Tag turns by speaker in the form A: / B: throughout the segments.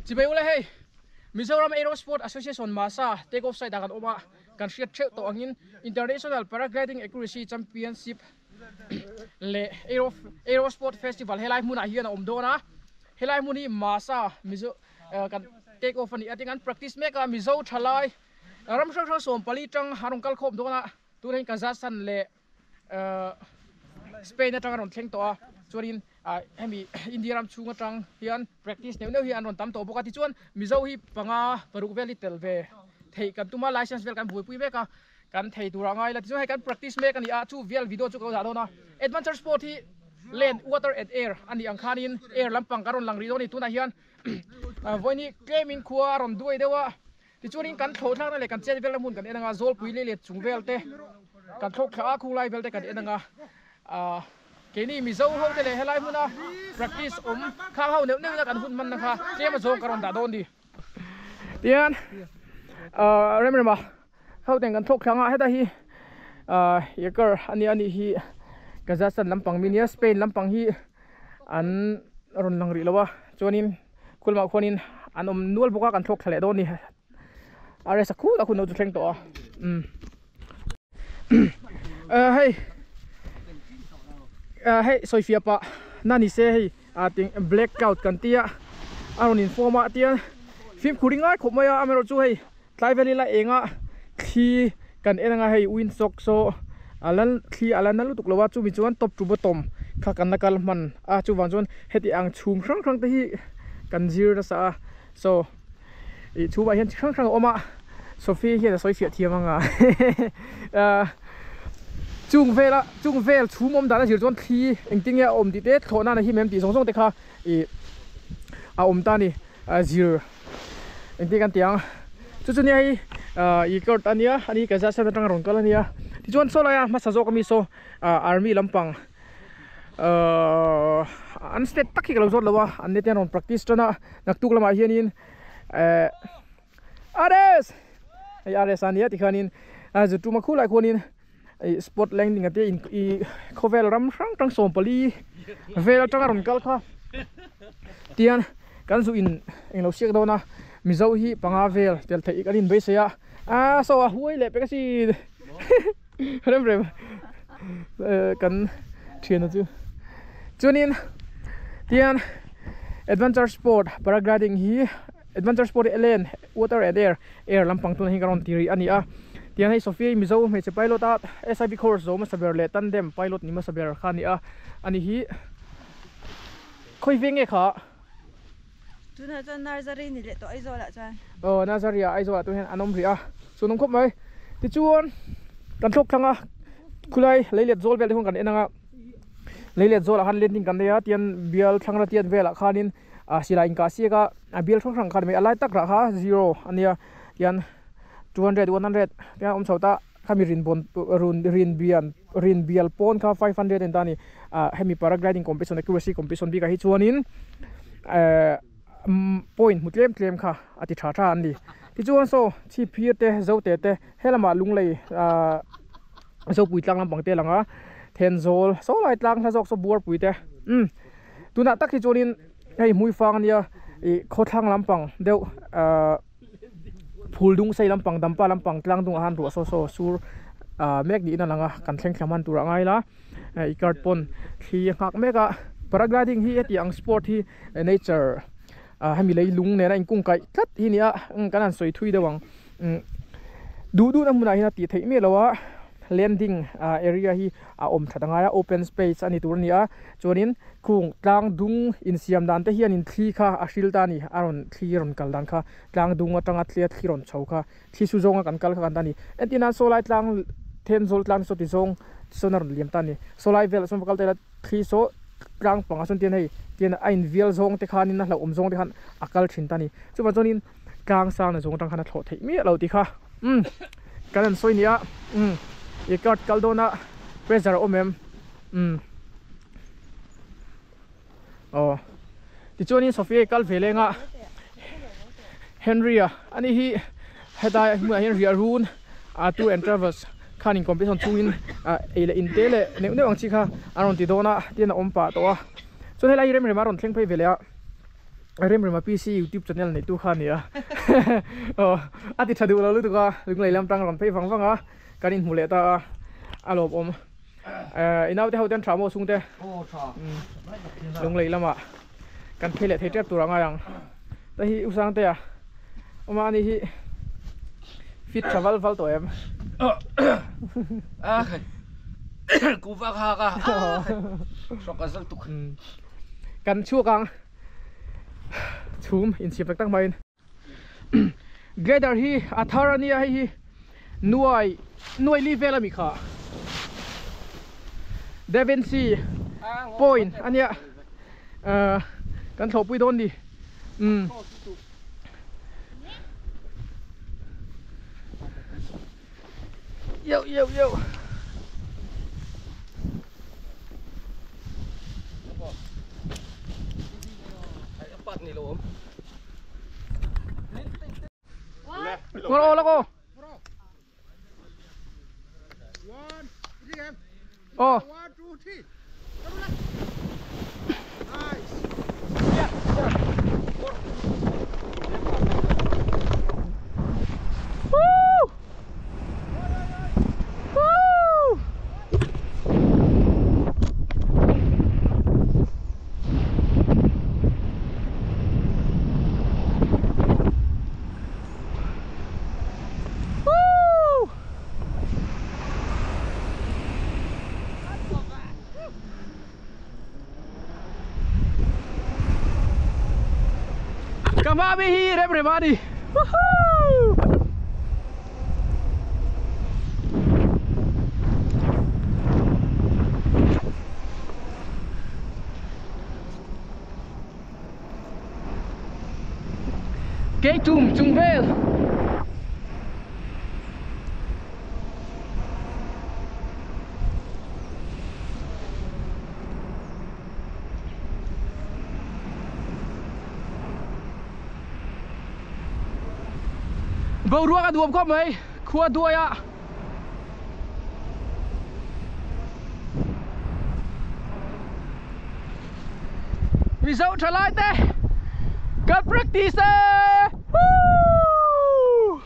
A: Chibai ule hei Mizoram Aerosport Association Masa take off site ah kan awm a, kan hriat theuh tawh angin International Paragliding Accuracy Championship leh Aero Aerosport Festival helai hmunah hian a awm dawn a, helai hmun hi Masa Mizo kan take off a ni a tin an practice mek a Mizo thalai ram hrang hrang 14 tang an rawn kal khawm dawn a, tunah hian Kazakhstan leh Spain atang a rawn thleng tawh a chuanin ah hemi India ram chhung atang hian practice neuh neuh hi an rawn tam tawh bawk a tichuan Mizo hi panga paruk vel hi tel ve theih kan tum a license vel kan buaipui mek a kan thei tur a ngai la tichuan hei kan practice mek a ni a chu vel video chu ka lo dah dawn a adventure sport hi land water and air a nih ang khanin air lampang kan rawn lang rih dawn a ni tunah hian vawiin hi tlem in khua a rawn duai deuh a. Tichuanin kan thlawh thlakna leh kan chet velna hmun kan en anga Zawlpui leh let chung vel te kan thlawk thla a khung lai vel te kan en anga ah keini Mizo ho te leh helai hmuna practice awm khang ho neuh neuhna kan hun hmanna kha tlem a zawng ka rawn dah dawn ni. Tihian ah rem rema ho ten kan thlawk thla anga heta hi ah Yakar a nia anih hi Kazakhstan lampang mi nia Spain lampang hi an rawn lang rih lo a chuanin Khulmah khuanin an awm nual bawk a kan thlawk thla leh dawn a ni a rest a khul a hun lo chu thleng tawh a umm ah hei ah hei sawifiah pah na ni se hei ah ting black cloud kan tia a rawn in form a tian fimkhur hi ngai khawp mai a amaherawh chu hei tlai vel ila enga thli kan en anga hei wind sock saw a la thli a la na lutuk lo a chumi chuan top to bottom kha kan la kal hman a chuvang chuan heti ang chhum hrang hrang te hi kan zir nasa a so ih chhumah hian chi hrang hrang a awm a Sophie hian a sawi fiah thiam anga ah chung vela chung vel chhum awm dan a zir chuan thli engtin nge a awm tih te thlawh nan a him em tih zawng zawng te kha ih a awm ta a ni. A zir engtin kan ti ang chu chu nia hei ah ih court a nia ani Kazakhstan atanga rawn kal a nia tichuan saw laia hmasa zawk ami saw ah army lampang ahh an state tak hi ka lo zawt lo a an ni te an rawn practice tan a naktuk lamah hianin eh rs hei rs a nia tikhanin a zirtuma khulai khuanin ih spot landing a te in ih khawvel ram hrang hrang 14 vel atanga rawn kal kha tian kan zu in englo siak dawn a mizo hi panga vel tel theih kan in beisei a ah saw a huai leh pek a sin rem rem kan thiana chu chuanin tian adventure sport paragliding hi Adventure sport hi land, water and air, air lampang tuna hi ka rawn ti rih a ni a. Tiang hei Sophia hi Mizo hmeichhe pilot a SIB course zo hmasa ber leh tandem pilot ni hmasa ber kha a ni a. Ani hi khawi veng nge kha?
B: Tunah chuan Nursery ni leh tawh Aizawl ah chuan.
A: Aw Nursery ah Aizawl ah tun hian an awm rih a. Chuan awm khawp mai. Tichuan kan thlawk thlang a khulai leilet zawl vel te khawn kan en ang a. Leilet zawl ah khan landing kan nei a tian bial thlangra tiat velah khanin a silai inkah siak a a bial hrang hrang kha ni mai a lai tak rah kha zero a nia tian 200 100 tiang a awm chho ta khami rin bawn run rin bian rin bial pawn kha 500 a ni ta a ni ah hemi paragliding competition accuracy competition bikah hi chuanin ehh point hmu tlem tlem kha a ti tha tha an ni tichuan saw chhip phir te zote te helamah lunglei ah zopui tlang lampang te a lang a thenzawl saw lai tlang hla zawk saw buarpui te umm. Tunah tak hi chuanin hei hmuifang ania ih khawthlang lampang deuh ahh phul dung sei lampang dampa lampang tlang dungah khan ruah saw saw sur ah mek niin a lang a kan thleng thla hman turah a ngai la i card pawn thli a nghak mek a paragliding hi heti ang sport hi nature ah hemi leilung nena inkungkaih tlat hi nia kan han sawi thui deuh ang. Duh duhna hmunah hian a tih theih miah lo a landing area hi a awm that angai a open space a ni tur a ni a chuanin khung tlang dung insiam dan te hianin thli kha a hril ta a ni a rawn thli rawn kal dan kha tlang dung atanga thli a thli rawn chho kha thli su zawnga kan kal kha kan ta a ni entir nan saw lai tlang thenzawl tlang saw ti zawng sawn a rawn liam ta a ni saw lai velah sawn va kal ta ila thli saw tlang pangah sawn tian hei tian a invial zawng te khanin a hlauhawm zawng te khan a kal thin ta a ni chuvang chuanin. Tlang sang na zawng atang khan a thlawh theih miah lo tih kha umm kan han sawi nia umm i card kal dawn a pressure a awm em umm aw tichuanin Sophia kal ve leng a Henry a ani hi hetlai hmunah hian riah run a tour and travels khan in competition chungin ah ei leh in te leh neuh neuh ang chi kha a rawn ti dawn a tin a awm pah tawh a chuan helai hi rem rem a rawn thleng phei ve leh a. Remrema PC YouTube channel nei tu kha a ni a aw a ti tha duh lo lutuk a lunglei lam tang rawn phei vang vang a kan inhmu leh ta a a lawmawm i naute ho ten tha maw chhungte lunglei lamah kan phei leh thei tep tur a ngai ang ta hi u Sangtea awm a ani hi fit tha val val tawh em
C: kuva kha ka hrawk a zal tuk
A: kan chhuak ang chhum inchhip tak tak maiin Glider hi a thar a nia hei hi nuai nuai li vel a mi kha Davinci point a nia ahh kan thlawhpui dawn ni umm Yo yo yo Ngoro la ko. Oh. Ka hma mi hi rem rem a ni. Woohoo! Kei tum chung vel. Boruak a duam khawp mai khua duai a. Mizo thalai te kan practice e! Woo!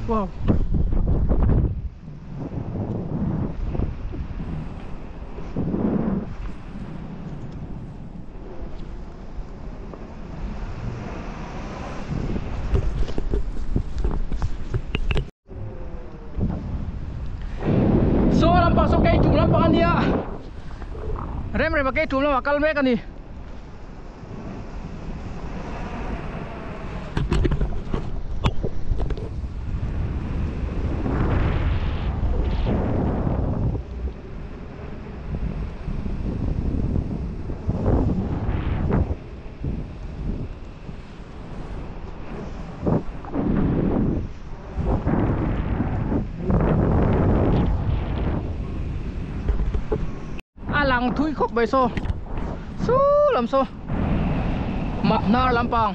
A: Wow. Saw lampang saw kei tum lampang a nia rem rem a kei tum lamah kal mek a ni. A lang thui khawp mai saw su lam saw map hnar lampang.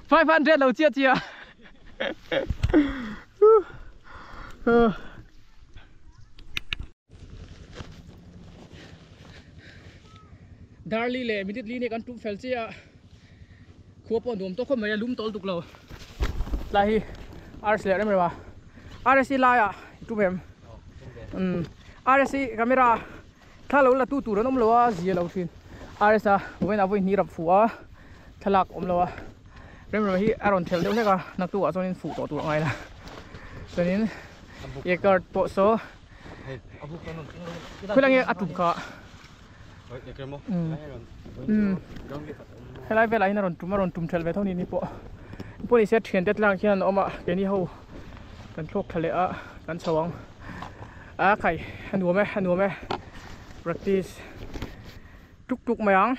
A: 500 lo chia chia. Darli le minute li ne kan tum fel chia. Khua pawh nuam tawk khawp mai a lum tawlh tuk lo. Tlai hi RS leh rem rem a. RS hi laiah i tum em? Umm RS hi camera thla lo la tu tur an awm lo a zia lo thin. RS a vawiin ah vawi hnih rap fuh a thlalak awm lo a. Rem rem hi a rawn thelh deuh hlek a naktuk ah chuanin fuh tawh tur a ngai la. Chuanin e card pawh saw khawilai nge a tum kha. Helai velah hian a rawn tum a rawn tum thelh ve tho ni ni pawh pawh ni se thiante tlang hian a awm a keini ho kan thlawk thla leh a kan chho ang a khai a nuam e a nuam e practice tuk tuk mai ang.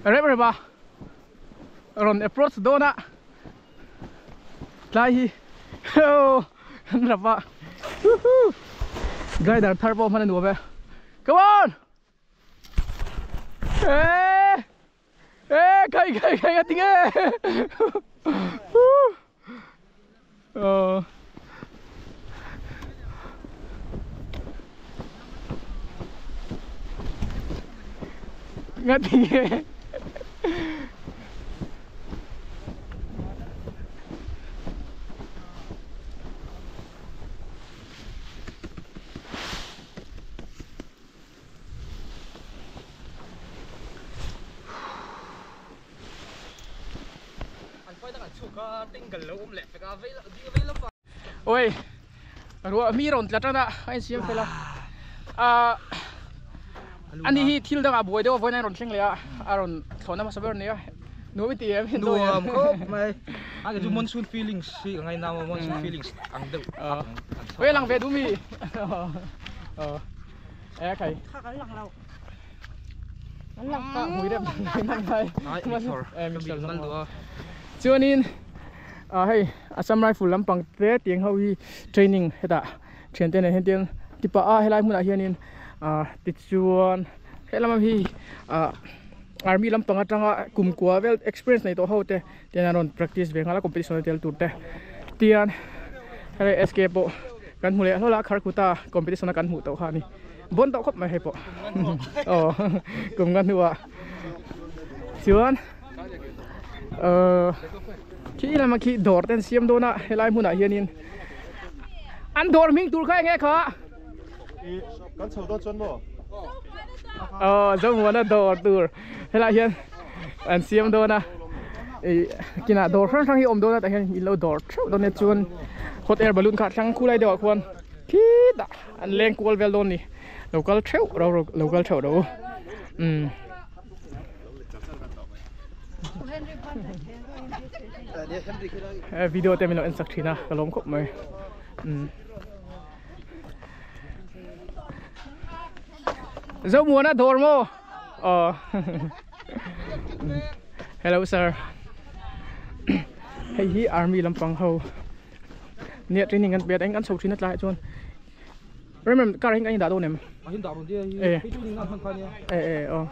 A: Rem rem a rawn approach dawn a tlai hi an rap a glider thar pawh hman a nuam e come on eh eh kai kai kai a tinge oh nga tinge Oi ruah mi rawn tla tan a a insiam fel a ah ani hi thil dangah buai deuh a vawiin a rawn thleng leh a a rawn thlawhna hmasa ber a ni a nuam i ti em
C: Nuam khawp mai a kei chu monsoon feelings hi ka ngaina a monsoon feelings ang deuh
A: oi lang ve duh mi e khai
B: Kha kan lang lo.
A: Kan lang ta mui rep nang ngai
C: e mixer mal duh a
A: chuanin ah hei Assam Rifle lampang te tiang ho hi training hetah thiante nen hian tiang tipa a helai hmunah hianin ah tichuan helam hi ah army lampang atanga kumkua vel experience nei tawh ho te tian an rawn practice ve nghal a competition a tel tur te tian hei SK pawh kan hmu leh hlawlh a kharkuta competition a kan hmuh tawh kha a ni bawn tawh khawp mai hei pawh aw kum nga hnuah chuan ahh khi lama khi dawr te an siam dawn a helai hmunah hianin an dawr hming tur kha eng nge kha
D: kan chho dawn chuan maw
A: aw zomuana dawr tur helaiah hian an siam dawn a. Kinah dawr hrang hrang hi a awm dawn a tah hian in lo dawr theuh dawn nia chuan hot air balloon kha a thlang khulai deuh ah khuan khitah an leng kual vel dawn a ni lo kal theuh ro ro lo kal theuh ro umm. Video te min lo en sak thin a ka lawm khawp mai umm. Zomuana dawr maw? Aw Hello sir Hei hi army lampang ho Nia training kan pet eng kan chho thin a tlai chuan Remem car hi kan in dah dawn em?
E: A hin dah dawn tia
A: Eh.
E: Hei training nan hman kha nia.
A: Eh eh aw.